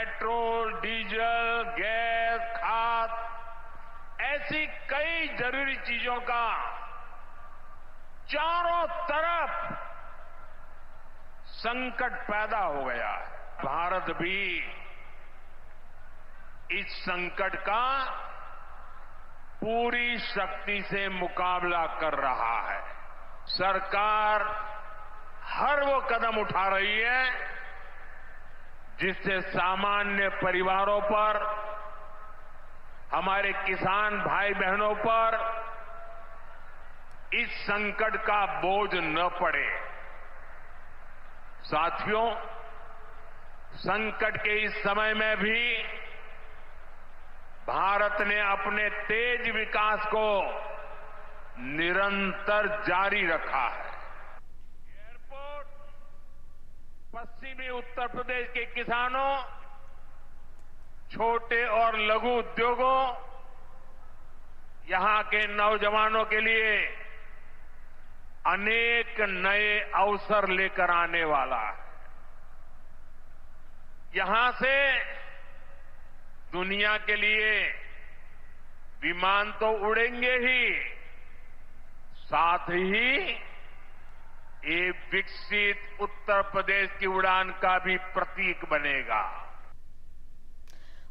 Petrol, diesel, gas, खाद AC कई जरूरी चीजों का चारों तरफ संकट पैदा हो गया है। भारत भी इस संकट का पूरी शक्ति से मुकाबला कर रहा है। सरकार हर वो कदम उठा रही है जिससे सामान्य परिवारों पर, हमारे किसान भाई बहनों पर इस संकट का बोझ न पड़े। साथियों, संकट के इस समय में भी भारत ने अपने तेज विकास को निरंतर जारी रखा है। एयरपोर्ट पश्चिमी उत्तर प्रदेश के किसानों, छोटे और लघु उद्योगों, यहां के नौजवानों के लिए अनेक नए अवसर लेकर आने वाला है। यहां से दुनिया के लिए विमान तो उड़ेंगे ही, साथ ही ये विकसित उत्तर प्रदेश की उड़ान का भी प्रतीक बनेगा।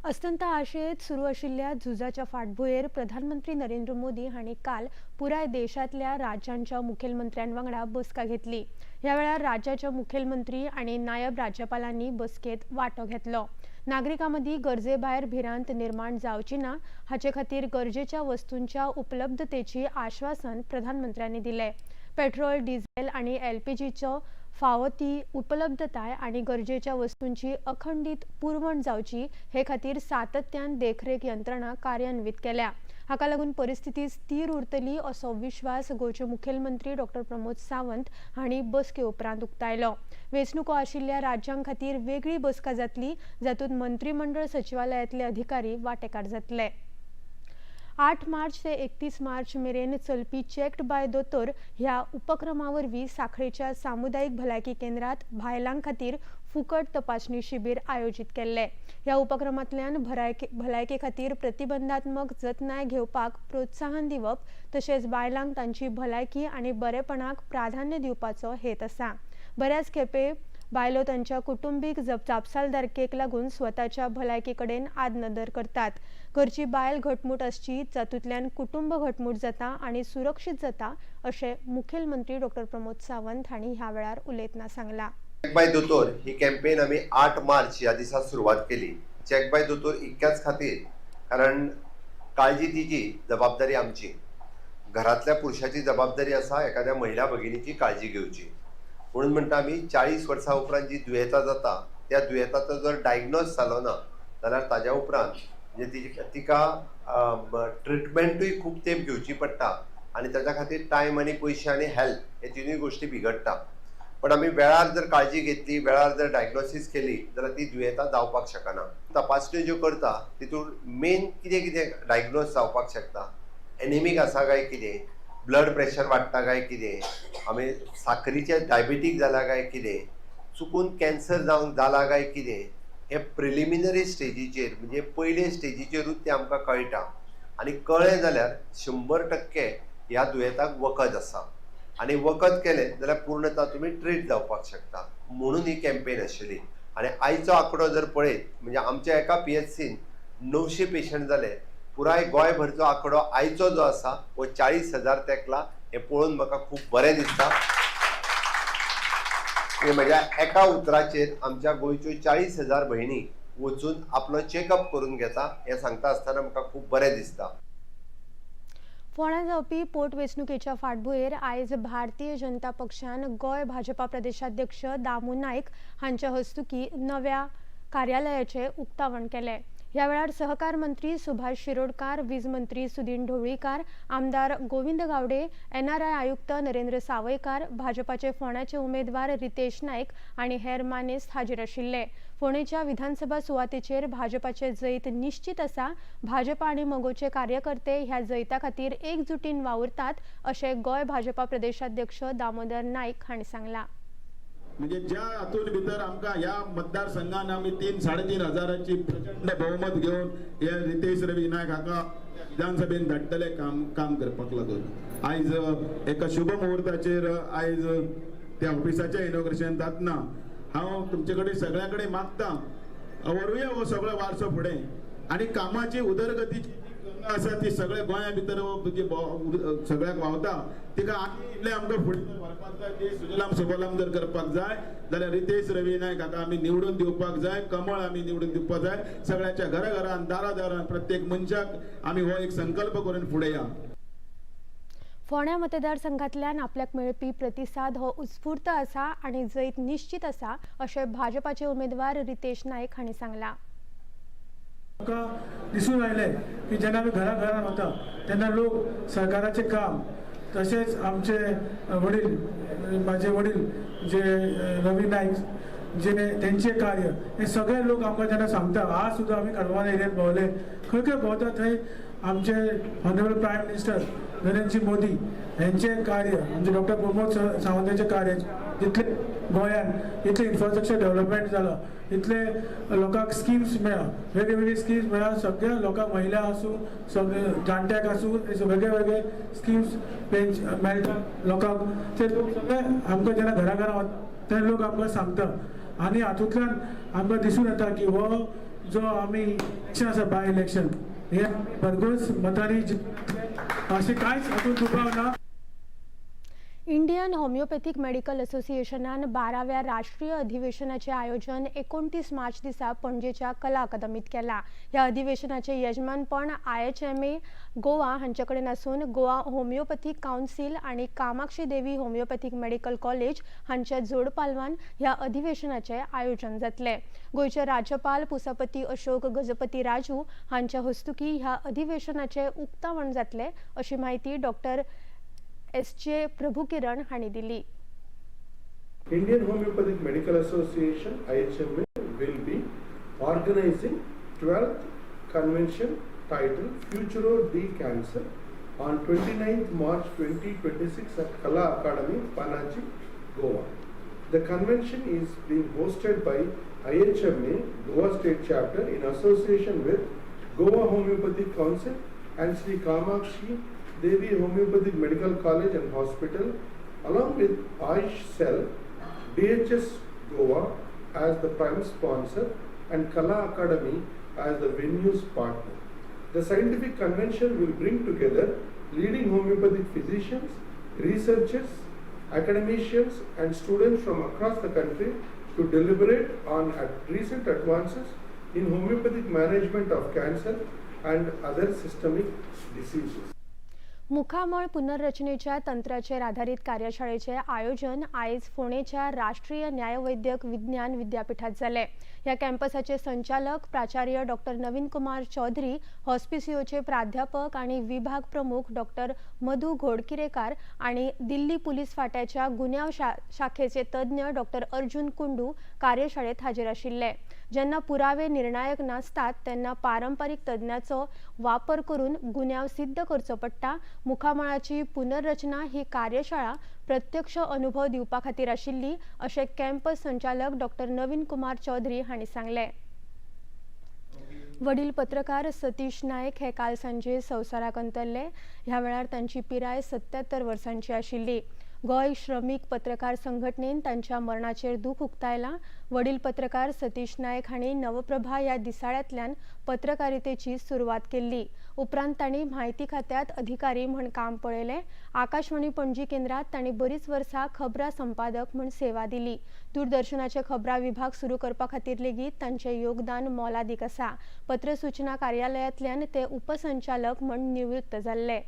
अस्तंत आशियेंत सुरू आशिल्ल्या झुजाच्या फाटभुंयेर प्रधानमंत्री नरेंद्र मोदी हांणी काल पुराय देशांतल्या राज्यांच्या मुखेलमंत्र्यां वांगडा बसका घेतली। ह्या वेळार राज्याचे मुखेलमंत्री आनी नायब राज्यपालांनी बसकेंत वांटो घेतलो। नागरिकां मदीं गरजे भायर भिरांत निर्माण जावची ना हाचे खातीर गरजेच्या वस्तूंच्या उपलब्धतेची आश्वासन प्रधानमंत्र्यांनी दिलें। पेट्रोल, डिझेल आनी एलपीजीचो फावो ती उपलब्धताय आनी गरजेच्या वस्तूंची अखंडीत पुरवण जावची हे खातीर सातत्यान देखरेख यंत्रणा कार्यान्वित केल्या। हाका लागून परिस्थिती स्थिर उरतली असो विश्वास गोंयचे मुखेलमंत्री डॉक्टर प्रमोद सावंत हांणी बसके उपरांत उक्तायलो। वेंचणुको आशिल्ल्या राज्यां खातीर वेगळी बसका जातली जातूंत मंत्रीमंडळ सचिवालयांतले अधिकारी वांटेकार जातले। 8 मार्च ते 31 मार्च मेरेन चलपी चेक्ड बाय दोतोर ह्या उपक्रमा वरवीं सांखळेच्या सामुदायीक भलायकी केंद्रात बायलां खातीर फुकट तपासणी शिबीर आयोजीत केल्ले। ह्या उपक्रमांतल्यान भलायके खातीर प्रतिबंधात्मक जतनाय घेवपाक प्रोत्साहन दिवप तशेंच बायलांक तांची भलायकी आनी बरेपणाक प्राधान्य दिवपाचो हेत आसा। बऱ्याच खेपे बायलो तांच्या कुटुंबीक जापसालदारकेक लागून स्वताच्या भलायके कडेन आडनदर करतात। घरची बायल घटमूट आसची जातूंतल्यान कुटुंब घटमूट जाता आनी सुरक्षीत जाता अशें मुखेलमंत्री डॉक्टर प्रमोद सावंत हांणी ह्या वेळार उलयतना सांगलां। चेक बाय दोतोर ही कॅम्पेन आमी 8 मार्च ह्या दिसा सुरवात केली। चेक बाय दोतोर इतक्याच खातीर कारण काळजी तिची, जबाबदारी आमची। घरांतल्या पुरुशाची जबाबदारी आसा एखाद्या महिला भगिनीची काळजी घेवची। म्हणून म्हणटा आमी 40 वर्सां उपरांत जी दुयेंतां जाता त्या दुयेंताचो जर डायग्नोज जालो ना जाल्यार ताज्या उपरांत म्हणजे तिका ट्रिटमेंटूय खूब तेंप घेवची पडटा आनी ताच्या खातीर टायम आनी पयशे आनी हेल्थ हे तिनूय गोश्टी बिगडटा। पण आमी वेळार जर काळजी घेतली, वेळार जर डायग्नोसीस केली जाल्यार ती दुयेंतां जावपाक शकना। तपासण्यो ज्यो करता तितून मेन कितें कितें डायग्नोज जावपाक शकता, एनिमीक आसा काय कितें, ब्लड प्रेशर वाडटा काय कितें, आमी साकरीचे डायबेटीक जाला काय कितें, चुकून कॅन्सर जावंक जाला काय कितें, हे प्रिलिमिनरी स्टेजीचेर म्हणजे पयले स्टेजीचेरूच तें आमकां कळटा आनी कळ्ळें जाल्यार 100% ह्या दुयेंताक वखद आसा आनी वखद केलें जाल्यार पूर्णता तुमी ट्रीट जावपाक शकता। म्हणून ही कॅम्पेन आशिल्ली। आनी आयचो आंकडो जर पळयत म्हणजे आमच्या एका PHCन 900 पेशंट जाले। पुराय गोंयभरचो आंकडो आयचो जो आसा हो 40,000 तेंकला। हें पळोवन म्हाका खूब बरें दिसता। म्हज्या एका उतराचेर आमच्या गोंयच्यो 40,000 भयणी वचून आपलो चेकअप करून घेता हें सांगता आसतना म्हाका खूब बरें दिसता। फोंड्यां जावपी पोटवेंचणुकेच्या फाटभुंयेर आयज भारतीय जनता पक्षान गोंय भाजपा प्रदेशाध्यक्ष दामू नायक हांच्या हस्तुकी नव्या कार्यालयाचें उक्तावण केलें। ह्या वेळार सहकार मंत्री सुभाष शिरोडकार, वीज मंत्री सुदीन ढवळीकार, आमदार गोविंद गावडे, NRI आयुक्त नरेंद्र सावयकार, भाजपाचे फोंड्याचे उमेदवार रितेश नायक आनी हेर मानेस्त हाजीर आशिल्ले। फोंडेच्या विधानसभा सुवातेचेर भाजपाचे जैत निश्चित आसा। भाजपा आनी मगोचे कार्यकर्ते ह्या जैता खातीर एकजुटीन वावुरतात अशें गोंय भाजपा प्रदेशाध्यक्ष दामोदर नायक हांणी सांगलां। म्हणजे ज्या हातून भितर आमकां ह्या मतदारसंघान आमी 3-3.5 हजाराची प्रचंड बहुमत घेवन हे रितेश रवी नायक हाका विधानसभेन धाडटले काम काम करपाक लागून. आयज एका शुभ मुहूर्ताचेर आयज त्या ऑफिसाचें इनॉग्रेशन जातना हांव तुमचे कडेन सगळ्या कडेन मागता, व्हरूया हो सगळो वारसो फुडें आनी कामाची उदरगतीची जी आसा ती सगळ्या गोंया भितर जी सगळ्याक व्हांवता तिका आनी इल्लें आमकां फुडें व्हरपाक जाय. ती सुजलाम सुफलाम जर करपाक जाय जाल्यार रितेश रवी नायक हाका आमी निवडून दिवपाक जाय, कमळ आमी निवडून दिवपाक जाय. सगळ्यांच्या घरा घरान दारा दारान प्रत्येक मनशाक आमी हो एक संकल्प करून फुडें या. फोंड्या मतदारसंघातल्यान आपल्याक मेळपी प्रतिसाद हो उत्स्फूर्त आसा आनी जैत निश्चित आसा अशें भाजपाचे उमेदवार रितेश नायक हांणी सांगलां. आमकां दिसून आयलें की जेन्ना आमी घरा घरान वता तेन्ना लोक सरकाराचें काम तशेंच आमचे वडील, म्हाजे वडील जे रवी नायक जे तेंचें कार्य हे सगळे लोक आमकां जेन्ना सांगता. आज सुद्दां आमी कडवान एरियेन भोंवले, खंय खंय भोंवता थंय आमचे honourable prime minister Narendra Modi हेंचें कार्य, आमचे डॉक्टर प्रमोद सावंताचें कार्य, जितलें गोंयांत इतलें इन्फ्रास्ट्रक्चर डेव्हलपमेंट जालां, इतले लोकांक स्किम्स मेळ्ळा, वेगळे वेगळे स्किम्स मेळ्ळा सगळ्या लोकांक, महिला आसूं सगळे जाणट्याक आसूं, वेगळे वेगळे स्किम्स मेळटा लोकांक. ते लोक सगळे आमकां जेन्ना घरा घरा वता ते लोक आमकां सांगता आनी हातूंतल्यान आमकां दिसून येता की हो जो आमी इलेक्शन आसा बाय इलेक्शन हे भरघोस मतांनी अशें कांयच हातूंत दुबाव ना. इंडियन होमिओपॅथीक मेडिकल असोसिएशनान 12व्या राष्ट्रीय अधिवेशनाचें आयोजन 29 मार्च दिसा पणजेच्या कला अकादमीत केलां. ह्या अधिवेशनाचें यजमानपण IHMA Goa हांचे कडेन आसून गोवा होमिओपॅथीक कावन्सील आनी Kamakshi Devi homeopathic medical college हांच्या जोडपालवान ह्या अधिवेशनाचें आयोजन जातलें. गोंयचे राज्यपाल पुसापती अशोक गजपती राजू हांच्या हस्तुकीं ह्या अधिवेशनाचें उक्तावण जातलें अशी म्हायती डॉक्टर SJ Prabhukiran हांणी दिली. Indian Homeopathic Medical Association IHMA will be organizing 12th convention titled Futuro de Cancer on 29th March 2026 at Kala Academy, Panaji, Goa. The convention is being hosted by IHMA Goa State Chapter in association with Goa Homeopathic Council and Sri Kamakshi Devi Homeopathic Medical College and Hospital, along with Ayush Cell, DHS Goa as the prime sponsor and Kala Academy as the venue's partner. The scientific convention will bring together leading homeopathic physicians, researchers, academicians and students from across the country to deliberate on recent advances in homeopathic management of cancer and other systemic diseases. मुखामळ पुनर्रचनेच्या तंत्राचेर आधारीत कार्यशाळेचे आयोजन आयज फोंडेच्या राष्ट्रीय न्यायवैद्यक विज्ञान विद्यापीठात जालें. ह्या कॅम्पसाचे संचालक प्राचार्य डॉक्टर नवीन कुमार चौधरी, हॉस्पिसियोचे प्राध्यापक आणि विभाग प्रमुख डॉक्टर मधू घोडकिरेकार आणि दिल्ली पुलीस फाट्याच्या गुन्यांव शाखेचे तज्ञ डॉक्टर अर्जुन कुंडू कार्यशाळेत हाजीर आशिल्ले. जेन्ना पुरावे निर्णायक नासतात तेन्ना पारंपरीक तज्ञाचो वापर करून गुन्यांव सिद्ध करचो पडटा. मुखामळाची पुनर्रचना ही कार्यशाळा प्रत्यक्ष अनुभव दिवपा खातीर आशिल्ली अशें कॅम्पस संचालक डॉक्टर नवीन कुमार चौधरी हांणी सांगलें. वडील पत्रकार सतीश नायक हे काल सांजे संवसाराक अंतरले. ह्या वेळार तांची पिराय 77 वर्सांची आशिल्ली. गोंय श्रमीक पत्रकार संघटनेन तांच्या मरणाचेर दूख उक्तायलां. वडील पत्रकार सतीश नायक हांणी नवप्रभा ह्या दिसाळ्यांतल्यान पत्रकारितेची सुरवात केल्ली. उपरांत तांणी म्हायती खात्यांत अधिकारी म्हण काम पळयलें. आकाशवाणी पणजी केंद्रात तांणी बरीच वर्सां खबरां संपादक म्हण सेवा दिली. दूरदर्शनाचे खबरां विभाग सुरू करपा खातीर लेगीत तांचें योगदान मोलादीक आसा. पत्र सूचना कार्यालयांतल्यान ते उपसंचालक म्हण निवृत्त जाल्ले.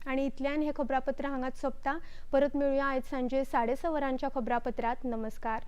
आणि इतल्यान हे खबरापत्र हांगाच सोंपता. परत मेळुया आयज सांजे 6:30 वरांच्या खबरापत्रात. नमस्कार.